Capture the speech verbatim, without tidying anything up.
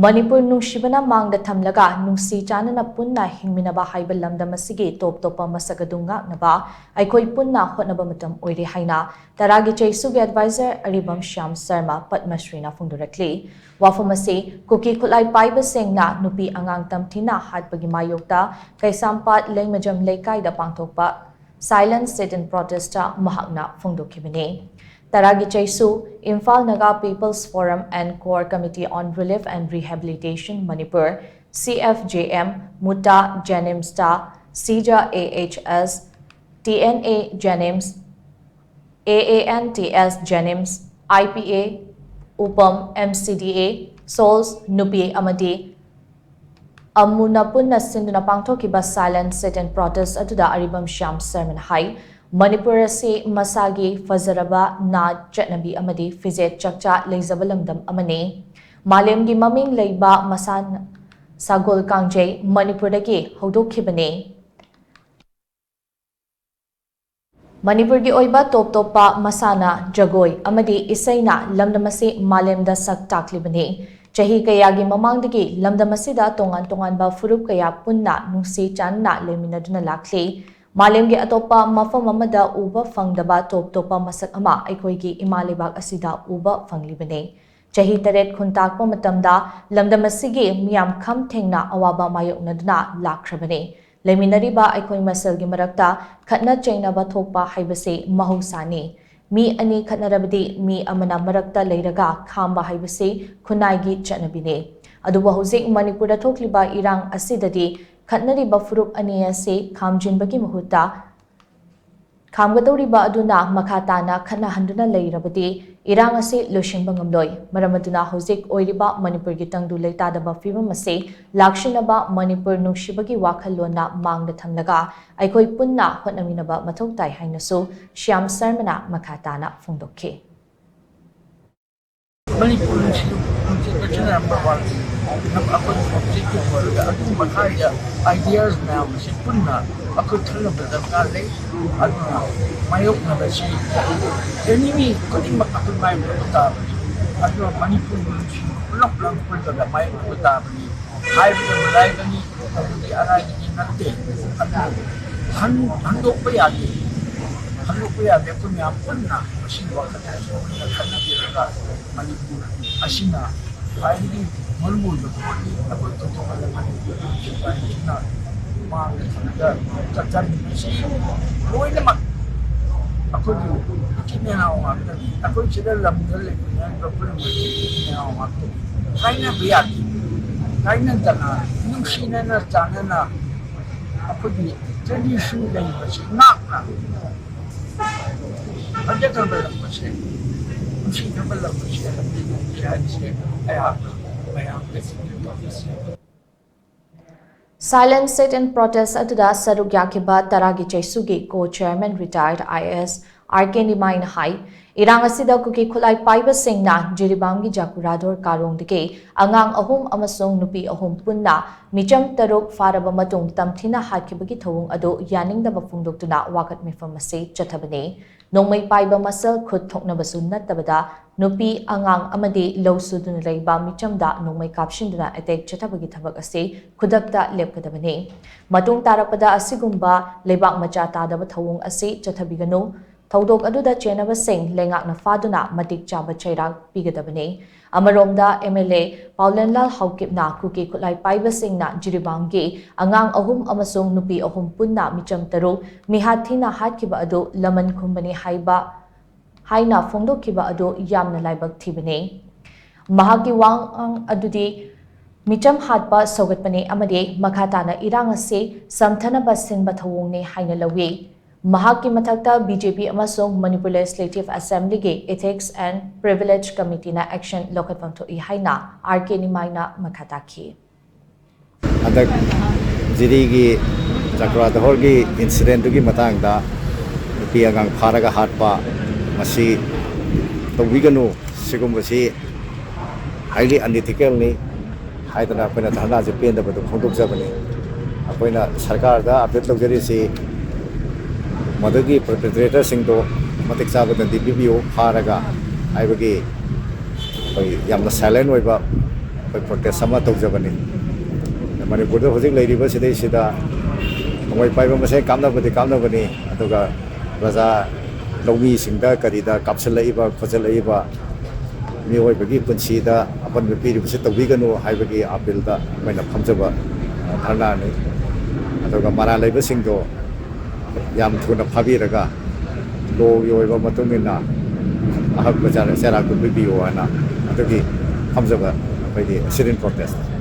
ꯃꯅꯤꯄꯨꯔ ꯅꯨꯡꯁꯤꯕꯅ ꯃꯥꯡꯗ ꯊꯝꯂꯒ ꯅꯨꯡꯁꯤ ꯆꯥꯟꯅꯅ ꯄꯨꯟꯅ ꯍꯤꯡꯃꯤꯟꯅꯕ ꯍꯥꯏꯕ ꯂꯝꯗꯝ ꯑꯁꯤꯒꯤ ꯇꯣꯞ ꯇꯣꯞꯄ ꯃꯁꯛ ꯑꯗꯨ ꯉꯥꯛꯅꯕ ꯑꯩꯈꯣꯏ ꯄꯨꯟꯅ ꯍꯣꯠꯅꯕ ꯃꯇꯝ ꯑꯣꯏꯔꯦ ꯍꯥꯏꯅ ꯇꯔꯥꯒꯤ ꯆꯩꯁꯨꯒꯤ ꯑꯦꯗꯚꯥꯏꯖꯔ ꯑꯔꯤꯕꯝ ꯁ꯭ꯌꯥꯝ ꯁꯔꯃ ꯄꯗꯃꯁ꯭ꯔꯤꯅ ꯐꯣꯡꯗꯣꯔꯛꯂꯤ꯫ ꯋꯥꯐꯝ ꯑꯁꯤ ꯀꯨꯀꯤ ꯈꯨꯠꯂꯥꯏ ꯄꯥꯏꯕꯁꯤꯡꯅ ꯅꯨꯄꯤ ꯑꯉꯥꯡ ꯇꯝꯊꯤꯅ ꯍꯥꯠꯄꯒꯤ ꯃꯥꯌꯣꯛꯇ ꯀꯩꯁꯥꯝꯄꯥꯠ ꯂꯩꯃꯖꯝ ꯂꯩꯀꯥꯏꯗ ꯄꯥꯡꯊꯣꯛꯄ Silent Sit-in Protest-ꯇ ꯃꯍꯥꯛꯅ ꯐꯣꯡꯗꯣꯛꯈꯤꯕꯅꯤ꯫ ꯇꯔꯥꯒꯤ ꯆꯩꯁꯨ, Imphal Naga People's Forum and Core Committee on Relief and Rehabilitation Manipur, C F J M, MUTA, JNIMS-TA, SIJA A H S, T N A JNIMS, A A N T S JNIMS, I P A, UPAM, M C D A, SOLS, ꯅꯨꯄꯤ ꯑꯃꯗꯤ ꯑꯃꯨꯅ ꯄꯨꯟꯅ ꯁꯤꯟꯗꯨꯅ ꯄꯥꯡꯊꯣꯛꯈꯤꯕ Silent Sit-in Protest ꯑꯗꯨꯗ ꯑꯔꯤꯕꯝ ꯁ꯭ꯌꯥꯝ ꯁꯔꯃꯅ ꯍꯥꯏ, ꯃꯅꯤꯄꯨꯔ ꯑꯁꯤ ꯃꯁꯥꯒꯤ ꯐꯖꯔꯕ ꯅꯥꯠ, ꯆꯠꯅꯕꯤ ꯑꯃꯗꯤ ꯐꯤꯖꯦꯠ ꯆꯛꯆꯥ ꯂꯩꯖꯕ ꯂꯝꯗꯝ ꯑꯃꯅꯤ꯫ ꯃꯥꯂꯦꯝꯒꯤ ꯃꯃꯤꯡ ꯂꯩꯕ ꯃꯁꯥꯟꯅ ꯁꯒꯣꯜ ꯀꯥꯡꯖꯩ ꯃꯅꯤꯄꯨꯔꯗꯒꯤ ꯍꯧꯗꯣꯛꯈꯤꯕꯅꯤ꯫ ꯃꯅꯤꯄꯨꯔꯒꯤ ꯑꯣꯏꯕ ꯇꯣꯞ ꯇꯣꯞꯄ ꯃꯁꯥꯟꯅ, ꯖꯒꯣꯏ ꯑꯃꯗꯤ ꯏꯁꯩꯅ ꯂꯝꯗꯝ ꯑꯁꯤ ꯃꯥꯂꯦꯝꯗ ꯁꯛ ꯇꯥꯛꯂꯤꯕꯅꯤ꯫ ꯆꯍꯤ ꯀꯌꯥꯒꯤ ꯃꯃꯥꯡꯗꯒꯤ ꯂꯝꯗꯝ ꯑꯁꯤꯗ ꯇꯣꯉꯥꯟ ꯇꯣꯉꯥꯟꯕ ꯐꯨꯔꯨꯞ ꯀꯌꯥ ꯄꯨꯟꯅ ꯅꯨꯡꯁꯤ ꯆꯥꯟꯅꯅ ꯂꯩꯃꯤꯟꯅꯗꯨꯅ ꯂꯥꯛꯂꯤ꯫ ꯃꯥꯂꯦꯝꯒꯤ ꯑꯇꯣꯞꯄ ꯃꯐꯝ ꯑꯃꯗ ꯎꯕ ꯐꯪꯗꯕ ꯇꯣꯞ ꯇꯣꯞꯄ ꯃꯁꯛ ꯑꯃ ꯑꯩꯈꯣꯏꯒꯤ ꯏꯃꯥ ꯂꯩꯕꯥꯛ ꯑꯁꯤꯗ ꯎꯕ ꯐꯪꯂꯤꯕꯅꯤ꯫ ꯆꯍꯤ ꯇꯔꯦꯠ ꯈꯨꯟꯇꯥꯛꯄ ꯃꯇꯝꯗ ꯂꯝꯗꯝ ꯑꯁꯤꯒꯤ ꯃꯤꯌꯥꯝ ꯈꯝ ꯊꯦꯡꯅ ꯑꯋꯥꯕ ꯃꯥꯌꯣꯛꯅꯗꯨꯅ ꯂꯥꯛꯈ꯭ꯔꯕꯅꯤ꯫ ꯂꯩꯃꯤꯟꯅꯔꯤꯕ ꯑꯩꯈꯣꯏ ꯃꯁꯦꯜꯒꯤ ꯃꯔꯛꯇ ꯈꯠꯅ ꯆꯩꯅꯕ ꯊꯣꯛꯄ ꯍꯥꯏꯕꯁꯤ ꯃꯍꯧꯁꯥꯅꯤ꯫ ꯃꯤ ꯑꯅꯤ ꯈꯠꯅꯔꯕꯗꯤ ꯃꯤ ꯑꯃꯅ ꯃꯔꯛꯇ ꯂꯩꯔꯒ ꯈꯥꯝꯕ ꯍꯥꯏꯕꯁꯤ ꯈꯨꯟꯅꯥꯏꯒꯤ ꯆꯠꯅꯕꯤꯅꯤ꯫ ꯑꯗꯨꯕꯨ ꯍꯧꯖꯤꯛ ꯃꯅꯤꯄꯨꯔꯗ ꯊꯣꯛꯂꯤꯕ ꯏꯔꯥꯡ ꯑꯁꯤꯗꯗꯤ ꯈꯠꯅꯔꯤꯕ ꯐꯨꯔꯨꯞ ꯑꯅꯤ ꯑꯁꯤ ꯈꯥꯝꯖꯤꯟꯕꯒꯤ ꯃꯍꯨꯠꯇ ꯈꯥꯝꯒꯗꯧꯔꯤꯕ ꯑꯗꯨꯅ ꯃꯈꯥ ꯇꯥꯅ ꯈꯠꯅꯍꯟꯗꯨꯅ ꯂꯩꯔꯕꯗꯤ ꯏꯔꯥꯡ ꯑꯁꯤ ꯂꯣꯏꯁꯤꯟꯕ ꯉꯝꯂꯣꯏ꯫ ꯃꯔꯝ ꯑꯗꯨꯅ ꯍꯧꯖꯤꯛ ꯑꯣꯏꯔꯤꯕ ꯃꯅꯤꯄꯨꯔꯒꯤ ꯇꯪꯗꯨ ꯂꯩꯇꯥꯗꯕ ꯐꯤꯕꯝ ꯑꯁꯤ ꯂꯥꯛꯁꯤꯟꯅꯕ ꯃꯅꯤꯄꯨꯔ ꯅꯨꯡꯁꯤꯕꯒꯤ ꯋꯥꯈꯜꯂꯣꯟꯅ ꯃꯥꯡꯗ ꯊꯝꯂꯒ ꯑꯩꯈꯣꯏ ꯄꯨꯟꯅ ꯍꯣꯠꯅꯃꯤꯟꯅꯕ ꯃꯊꯧ ꯇꯥꯏ ꯍꯥꯏꯅꯁꯨ ꯁ꯭ꯌꯥꯝ ꯁꯔꯃꯅ ꯃꯈꯥ ꯇꯥꯅ ꯐꯣꯡꯗꯣꯛꯈꯤ꯫ ꯃꯅꯤꯄꯨꯔ ꯅꯨꯡꯁꯤ ꯅꯨꯡꯁꯤꯕꯁꯤꯅ ꯅꯝꯕꯔ ꯋꯥꯟ꯫ ꯑꯩꯈꯣꯏ ꯑꯣꯕꯖꯦꯛꯇꯤꯚ ꯑꯣꯏꯔꯒ ꯑꯗꯨꯒꯤ ꯃꯈꯥꯗ ꯑꯥꯏꯗꯤꯌꯥꯁ ꯃꯌꯥꯝ ꯑꯁꯤ ꯄꯨꯟꯅ ꯑꯩꯈꯣꯏ ꯈꯟꯅꯕ ꯗꯔꯀꯥꯔ ꯂꯩ꯫ ꯑꯗꯨꯅ ꯃꯥꯌꯣꯛꯅꯕꯁꯤ ꯑꯦꯅꯤꯃꯤ ꯈꯨꯗꯤꯡꯃꯛ ꯑꯩꯈꯣꯏ ꯃꯥꯌꯣꯛꯅꯕ ꯇꯥꯕꯅꯤ꯫ ꯑꯗꯨꯅ ꯃꯅꯤꯄꯨꯔ ꯅꯨꯡꯁꯤ ꯄꯨꯂꯞ ꯄꯨꯜꯂꯒ ꯃꯥꯏ ꯄꯨꯕ ꯇꯥꯕꯅꯤ ꯍꯥꯏꯕꯗꯨ ꯃꯔꯥꯏꯕꯅꯤ꯫ ꯑꯗꯨꯗꯤ ꯑꯔꯥꯏꯕꯗꯤ ꯅꯠꯇꯦ꯫ ꯑꯗꯨ ꯍꯟ-, ꯍꯟꯗꯣꯛꯄ ꯌꯥꯗꯦ꯫ ꯍꯟꯗꯣꯛꯄ ꯌꯥꯗꯦ꯫ ꯑꯩꯈꯣꯏ ꯃꯌꯥꯝ ꯄꯨꯟꯅ ꯃꯁꯤꯒꯤ ꯋꯥꯈꯜ ꯑꯁꯤ ꯄꯨꯟꯅ ꯈꯟꯅꯕꯤꯔꯒ ꯃꯅꯤꯄꯨꯔ ꯑꯁꯤꯅ ꯈ꯭ꯋꯥꯏꯗꯒꯤ ꯃꯔꯨꯑꯣꯏꯕ ꯄꯣꯠꯅꯤ꯫ ꯑꯩꯈꯣꯏ ꯊꯧꯗꯣꯛ ꯍꯟꯗꯛ ꯍꯟꯗꯛꯀꯤ ꯁꯤꯐꯥꯏꯁꯤꯅ ꯃꯥꯡꯗ ꯊꯝꯃꯒ ꯆꯠꯊꯔꯤꯕꯁꯤ ꯂꯣꯏꯅꯃꯛ ꯑꯩꯈꯣꯏꯒꯤ ꯏꯆꯤꯟ ꯏꯅꯥꯎ ꯉꯥꯛꯇꯅꯤ꯫ ꯑꯩꯈꯣꯏ ꯁꯤꯗ ꯂꯝꯗ ꯂꯩꯃꯤꯟꯅꯔꯤꯕ ꯄꯨꯝꯅꯃꯛ ꯏꯆꯤꯟ ꯏꯅꯥꯎ ꯉꯥꯛꯇꯅꯤ꯫ ꯀꯥꯏꯅꯕ ꯌꯥꯗꯦ꯫ ꯀꯥꯏꯅꯗꯅ ꯅꯨꯡꯁꯤꯅꯅ ꯆꯥꯟꯅꯅ ꯑꯩꯈꯣꯏꯒꯤ ꯇ꯭ꯔꯦꯗꯤꯁꯟ ꯂꯩꯕꯁꯤ ꯉꯥꯛꯅ ꯐꯖꯅ ꯂꯩꯔꯝꯕꯁꯦ, ꯅꯨꯡꯁꯤꯅꯕ ꯂꯝꯕꯁꯦ ꯍꯥꯏꯕꯁꯦ ꯑꯩꯍꯥꯛꯅ ꯃꯌꯥꯝꯗ ꯁꯤꯒꯤ ꯅꯣꯇꯤꯁꯁꯦ Silent sit-in protest ꯑꯗꯨꯗ ꯁꯔꯨꯛ ꯌꯥꯈꯤꯕ ꯇꯔꯥꯒꯤ ꯆꯩꯁꯨꯒꯤ co-chairman retired I A S R K ꯅꯤꯃꯥꯏꯅ ꯍꯥꯏ, ꯏꯔꯥꯡ ꯑꯁꯤꯗ ꯀꯨꯀꯤ ꯈꯨꯠꯂꯥꯏ ꯄꯥꯏꯕꯁꯤꯡꯅ ꯖꯤꯔꯤꯕꯥꯝꯒꯤ ꯖꯥꯀꯨꯔꯥꯗꯣꯔ ꯀꯥꯔꯣꯡꯗꯒꯤ ꯑꯉꯥꯡ ꯑꯍꯨꯝ ꯑꯃꯁꯨꯡ ꯅꯨꯄꯤ ꯑꯍꯨꯝ ꯄꯨꯟꯅ ꯃꯤꯆꯝ ꯇꯔꯨꯛ ꯐꯥꯔꯕ ꯃꯇꯨꯡ ꯇꯝꯊꯤꯅ ꯍꯥꯠꯈꯤꯕꯒꯤ ꯊꯧꯑꯣꯡ ꯑꯗꯨ ꯌꯥꯅꯤꯡꯗꯕ ꯐꯣꯡꯗꯣꯛꯇꯨꯅ ꯋꯥꯀꯠ ꯃꯤꯐꯝ ꯑꯁꯤ ꯆꯠꯊꯕꯅꯤ꯫ ꯅꯣꯡꯃꯩ ꯄꯥꯏꯕ ꯃꯁꯜ ꯈꯨꯠ ꯊꯣꯛꯅꯕꯁꯨ ꯅꯠꯇꯕꯗ ꯅꯨꯄꯤ, ꯑꯉꯥꯡ ꯑꯃꯗꯤ ꯂꯧ ꯁꯨꯗꯨꯅ ꯂꯩꯕ ꯃꯤꯆꯝꯗ ꯅꯣꯡꯃꯩ ꯀꯥꯞꯁꯤꯟꯗꯨꯅ attack ꯆꯠꯊꯕꯒꯤ ꯊꯕꯛ ꯑꯁꯤ ꯈꯨꯗꯛꯇ ꯂꯦꯞꯀꯗꯕꯅꯤ꯫ ꯃꯇꯨꯡ ꯇꯥꯔꯛꯄꯗ ꯑꯁꯤꯒꯨꯝꯕ ꯂꯩꯕꯥꯛ ꯃꯆꯥ ꯇꯥꯗꯕ ꯊꯧꯑꯣꯡ ꯑꯁꯤ ꯆꯠꯊꯕꯤꯒꯅꯨ꯫ ꯊꯧꯗꯣꯛ ꯑꯗꯨꯗ ꯆꯦꯟꯅꯕꯁꯤꯡ ꯂꯩꯉꯥꯛꯅ ꯐꯥꯗꯨꯅ ꯃꯇꯤꯛ ꯆꯥꯕ ꯆꯩꯔꯥꯛ ꯄꯤꯒꯗꯕꯅꯤ꯫ ꯑꯃꯔꯣꯝꯗ, M L A ꯄꯥꯎꯂꯦꯟꯂꯥꯜ ꯍꯥꯎꯀꯤꯞꯅ ꯀꯨꯀꯤ ꯈꯨꯠꯂꯥꯏ ꯄꯥꯏꯕꯁꯤꯡꯅ ꯖꯤꯔꯤꯕꯥꯝꯒꯤ ꯑꯉꯥꯡ ꯑꯍꯨꯝ ꯑꯃꯁꯨꯡ ꯅꯨꯄꯤ ꯑꯍꯨꯝ ꯄꯨꯟꯅ ꯃꯤꯆꯝ ꯇꯔꯨꯛ ꯃꯤꯍꯥꯠ ꯊꯤꯅ ꯍꯥꯠꯈꯤꯕ ꯑꯗꯨ ꯂꯃꯟ ꯈꯨꯝꯕꯅꯤ ꯍꯥꯏꯕ ꯍꯥꯏꯅ ꯐꯣꯡꯗꯣꯛꯈꯤꯕ ꯑꯗꯨ ꯌꯥꯝꯅ ꯂꯥꯏꯕꯛ ꯊꯤꯕꯅꯤ꯫ ꯃꯍꯥꯛꯀꯤ ꯋꯥꯉꯥꯡ ꯑꯗꯨꯗꯤ ꯃꯤꯆꯝ ꯍꯥꯠꯄ ꯁꯧꯒꯠꯄꯅꯤ ꯑꯃꯗꯤ ꯃꯈꯥ ꯇꯥꯅ ꯏꯔꯥꯡ ꯑꯁꯤ ꯁꯝꯊꯅꯕ ꯁꯤꯟꯕ ꯊꯧꯑꯣꯡꯅꯤ ꯍꯥꯏꯅ ꯂꯧꯏ꯫ ꯃꯍꯥꯛꯀꯤ ꯃꯊꯛꯇ B J P ꯑꯃꯁꯨꯡ Manipur Legislative Assembly ꯒꯤ Ethics and Privilege Committee ꯅ action ꯂꯧꯈꯠꯐꯝ ꯊꯣꯛꯏ ꯍꯥꯏꯅ R K ꯅꯤꯃꯥꯏꯅ ꯃꯈꯥ ꯇꯥꯈꯤ꯫ ꯍꯟꯗꯛ ꯖꯤꯔꯤꯒꯤ ꯖꯥꯀ꯭ꯔꯥꯗꯍꯣꯔꯒꯤ incident ꯇꯨꯒꯤ ꯃꯇꯥꯡꯗ ꯅꯨꯄꯤ ꯑꯉꯥꯡ ꯐꯥꯔꯒ ꯍꯥꯠꯄ ꯃꯁꯤ ꯇꯧꯕꯤꯒꯅꯨ, ꯁꯤꯒꯨꯝꯕꯁꯤ highly unethical ꯅꯤ ꯍꯥꯏꯗꯅ ꯑꯩꯈꯣꯏꯅ ꯙꯔꯅꯥꯁꯦ ꯄꯦꯟꯗꯕꯗꯨ ꯐꯣꯡꯗꯣꯛꯆꯕꯅꯤ꯫ ꯑꯩꯈꯣꯏꯅ ꯁꯔꯀꯥꯔꯗ appeal ꯇꯧꯖꯔꯤꯁꯤ ꯃꯗꯨꯒꯤ perpetrator ꯁꯤꯡꯗꯣ ꯃꯇꯤꯛ ꯆꯥꯕ ꯗꯟꯗꯤ ꯄꯤꯕꯤꯌꯨ, ꯐꯥꯔꯒ ꯍꯥꯏꯕꯒꯤ ꯑꯩꯈꯣꯏ ꯌꯥꯝꯅ silent ꯑꯣꯏꯕ ꯄ꯭ꯔꯣꯇꯦꯁ ꯑꯃ ꯇꯧꯖꯕꯅꯤ꯫ ꯃꯅꯤꯄꯨꯔꯗ ꯍꯧꯖꯤꯛ ꯂꯩꯔꯤꯕ ꯁꯤꯗꯩꯁꯤꯗ ꯅꯣꯡꯃꯩ ꯄꯥꯏꯕ ꯃꯁꯦꯟ ꯀꯥꯞꯅꯕꯗꯤ ꯀꯥꯞꯅꯕꯅꯤ, ꯑꯗꯨꯒ ꯄ꯭ꯔꯖꯥ ꯂꯧꯃꯤꯁꯤꯡꯗ ꯀꯔꯤꯗ ꯀꯥꯞꯁꯤꯜꯂꯛꯏꯕ ꯈꯣꯠꯆꯜꯂꯛꯏꯕ ꯃꯤꯑꯣꯏꯕꯒꯤ ꯄꯨꯟꯁꯤꯗ ꯑꯄꯟꯕ ꯄꯤꯔꯤꯕꯁꯤ ꯇꯧꯕꯤꯒꯅꯨ ꯍꯥꯏꯕꯒꯤ ꯑꯥꯄꯤꯜꯗ ꯑꯩꯈꯣꯏꯅ ꯐꯝꯖꯕ ꯙꯔꯅꯥꯅꯤ꯫ ꯑꯗꯨꯒ ꯃꯔꯥꯜ ꯂꯩꯕꯁꯤꯡꯗꯣ ꯌꯥꯝ ꯊꯨꯅ ꯐꯥꯕꯤꯔꯒ ꯂꯣꯒꯤ ꯑꯣꯏꯕ ꯃꯇꯨꯡ ꯏꯟꯅ ꯑꯍꯛꯄ ꯆꯩꯔꯥꯛꯇꯨ ꯄꯤꯕꯤꯌꯨ ꯍꯥꯏꯅ ꯑꯗꯨꯒꯤ ꯐꯝꯖꯕ ꯑꯩꯈꯣꯏꯒꯤ ꯁꯤꯠ ꯏꯟ ꯄ꯭ꯔꯣꯇꯦꯁ꯫